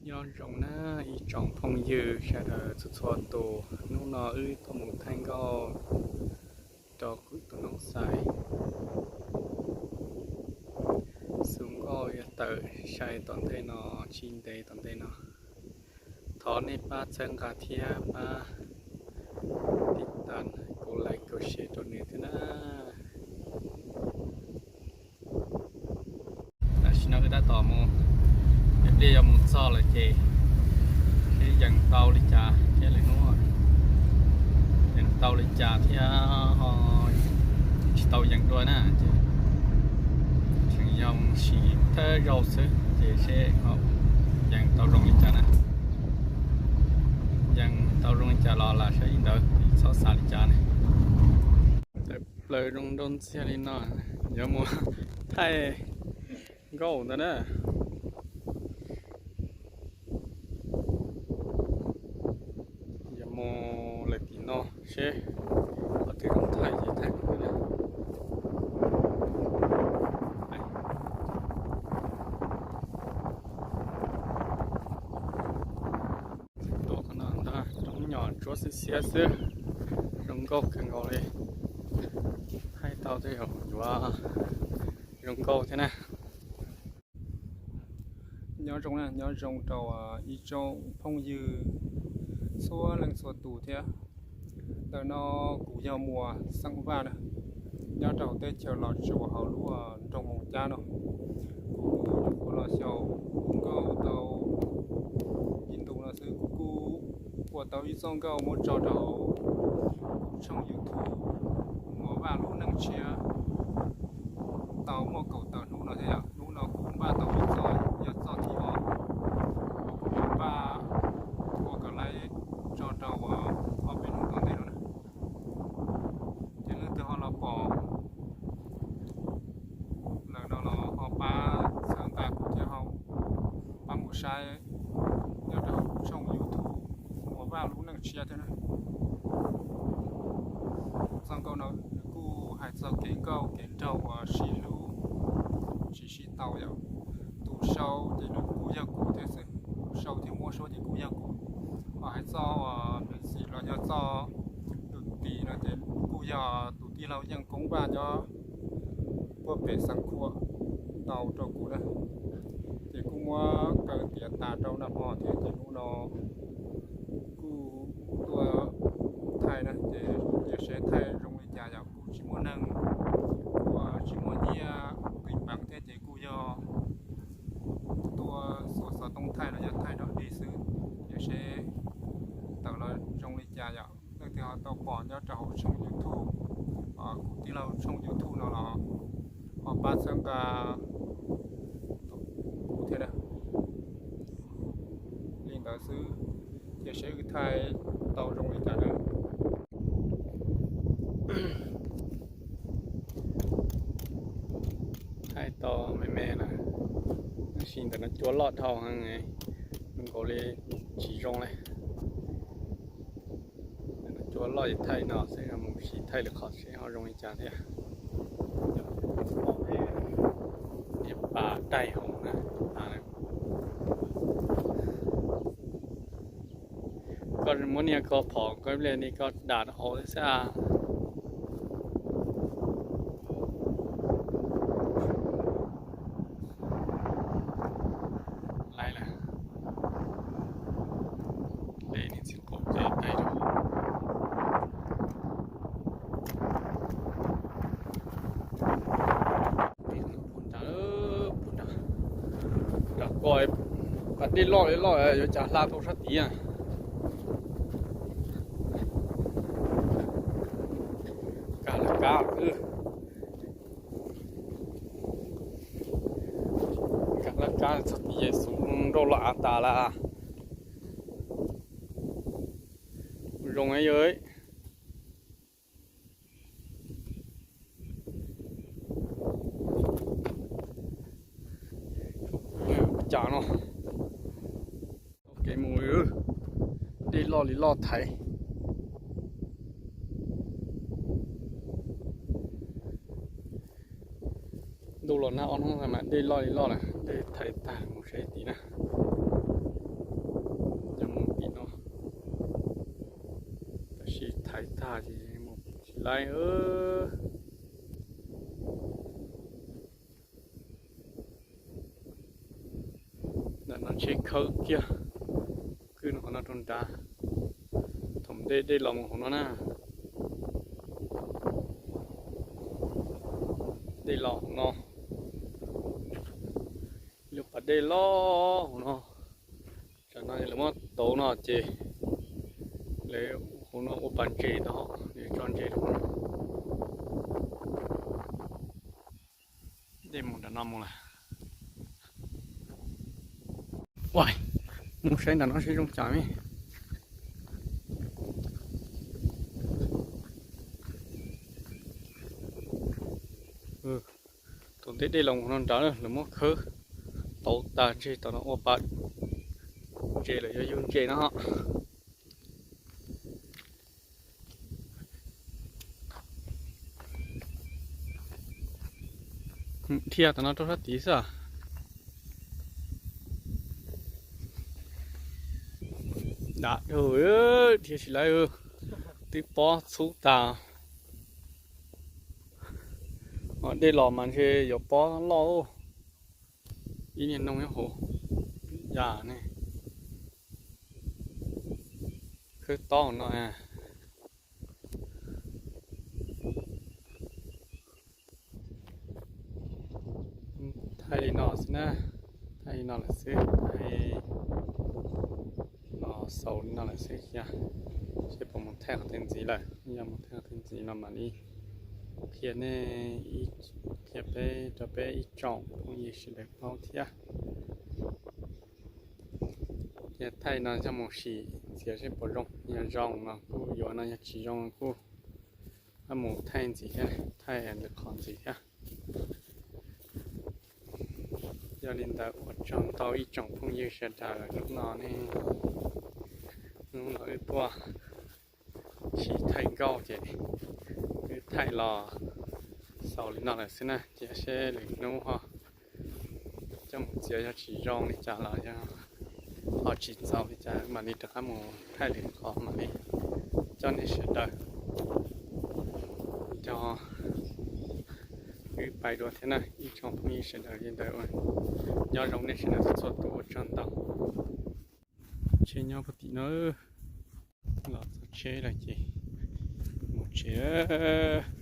Nyob zoo na ib tsoom phooj ywg sawv daws txhua txhua tus, hnub no wb tuaj mus thaij nkauj rau kuv tus noob xais. Xu nkauj yuav tawm sai tom ntej no, tsis ntev tom ntej no. Thov nej pab txhawb nqa thiab pab tiv tas, kuv like kuv share rau nws thiab na. Tam sim no wb tab tom mus, ib pliag yuav mus txog lawm ces seb yees tau li cas thiab lwm hnub, yees tau li cas thiab ho tsis tau yees dua na ces tseem yog mus sim thawj zaug xwb ces seb yees tau zoo li cas na. Yees tau zoo li cas los lam saib li ntawd, txhob xav li cas na. Tawm plaws zoo nraug ntxiag li no, yuav mus thaij nkauj ntawd na. Yuav mus lawm tim no seb qhov twg zoo thaij ces thaij. Tuaj qhov no ntag, roob nyom tsuab xiab xiab xwb, zoo nkauj kawg nkaus li. Thaij tau tej zaum yuav zoo nkauj thiab na. Nyob zoo na, nyob zoo rau ib tsoom phooj ywg txhua leej txhua tus thiab. Ntawm no kuv yog Muas xeem Vaj na, nyob rau teb chaws Los Tsuas hauv lub nroog Moos Cab no. Kuv kuj nyuam qhuav los xyaum nkauj tau ib ntus no xwb, kuv kuj ua tau ib txoj nkauj muab tso rau kuv tshooj YouTube Muas Vaj lub neej tshiab tau muaj kaum tawm hnub no thiab yom. Hnub no kuv npaj tau ib txoj, yog txoj thib ob, kuv npaj ua kom laiv tso rau ob peb hnub tom ntej no na. Ces leej twg ho los pom lawm no los ho pab txhawb nqa kuv thiab ho pab mus saib nyob rau hauv kuv tshooj YouTube Muas Vaj lub neej tshiab thiab na. Txoj nkauj no nws kuj hais txog kev nkauj kev nraug uas sib hlub tsis sib tau yom. Tus sau ces nws kuj yog kuv thiab xwb, tus sau thiab muab suab ces kuj yog kuv. Ho hais txog uas nws xim los yog txoj tus tis no ces kuj yog tus tij laug Yeej Koob Vaj nyob puag pem Xeev Khuam tau rau kuv na. Ces kuj muab kaw tiav tas rau nag hmo thiab ces hnub no kuj tuaj thaij na, ces cia seb thaij zoo li cas yom. Kuj tsis muaj neeg, kuj tsis muaj nyiaj pis peev thiab ces kuj yog tuaj xuas xov tooj thaij los yog thaij dog dig xwb, cia seb tawm los zoo li cas yom. Leej twg ho tau pom nyob rau hauv tshooj YouTube, kuv tij laug tshooj YouTube no los ho pab txhawb nqa kuv thiab na. Li ntawd xwb, cia seb wb thaij tau zoo li cas na. Thaij tau me me na, tab sis ntawm no cua loj dhau heev, zoo nkaus li tsis zoo li. Ntawm no cua loj es thaij no xwb, mus sim thaij lwm qhov seb ho zoo li cas thiab. Niag pas daig hauv na, pas na. Koj muab niag ko phom koj ib pliag ni koj dam hauv xwb a. Laiv lawm. De niag txiv qaub de taig rau. Puag nrad, puag nrad, nrad ko, pas dej loj li loj yuav cas hla tau sab tid. Nkag laj kab, nkag laj kab txog tid es xub nrauj los av tas lawm. Zoo yawg. Cas no, kev mus, dej loj li loj thaiv. Ntuj los nag ob hnub no mas dej loj li loj lawm, dej thaiv tag, mus saib tid na. Ces mus tsis laib. Ntawm no tsheb khawb kiag, kwj qhov no rau nrad. Thaum ntej dej los mus hauv no na. Dej los hauv no, lub pas dej los hauv no. Tsam no lawv muab tauv no ces lawv hauv no ua pas ntses tau, lawv tso ntses rau hauv no. Dej mus nram no mus lawm. Ua, mus saib nram no seb zoo cas me. Thaum ntej dej los no nrad lawv muab khawb tauv tag ntshe tom no ua pas ntses lawm, yog yug ntses no. Dhia tom no rau sab tid xwb. Dav dhau, dhia tsis laib, twb pob txhub tas. Dej los mas ntshe yuav pob loj. Ib niag noog nyob hauv, yam ne, khawb tob no. Thaij li no xwb na, thaij li no lawm xwb, thaij los xaus li no lawm xwb thiab. Seb puas mus thaij qhov twg ntxiv lawm, yog mus thaij qhov twg ntxiv no mam li qhia nej, qhia peb rau peb ib tsoom phooj ywg sawv daws paub thiab. Ces thaij no coj mus sim ntxiv seb puas zoo, yog zoo no kuj yuav no, yog tsis zoo kuj mus thaij ntxiv thiab, thaij lwm qhov ntxiv thiab. Yog li ntawd ua tsaug ntau ib tsoom phooj ywg sawv daws, hnub no ne, hnub no wb tuaj sib thaij nkauj ces wb thaij los xaus li no lawm xwb na, cia seb lwm hnub ho coj mus txiav, yog tsis zoo li cas los yog ho tsis txaus li cas mam li rov qab mus thaij lwm qhov mam li coj nej sawv daws nrog wb pais dua thiab na ib tsoom phooj ywg sawv daws. Li ntawd ua nyob zoo nej sawv daws txhua tus, ua tsaug ntau. Tsheb nyob puag tim no, los txog tsheb lawm ces mus tsev.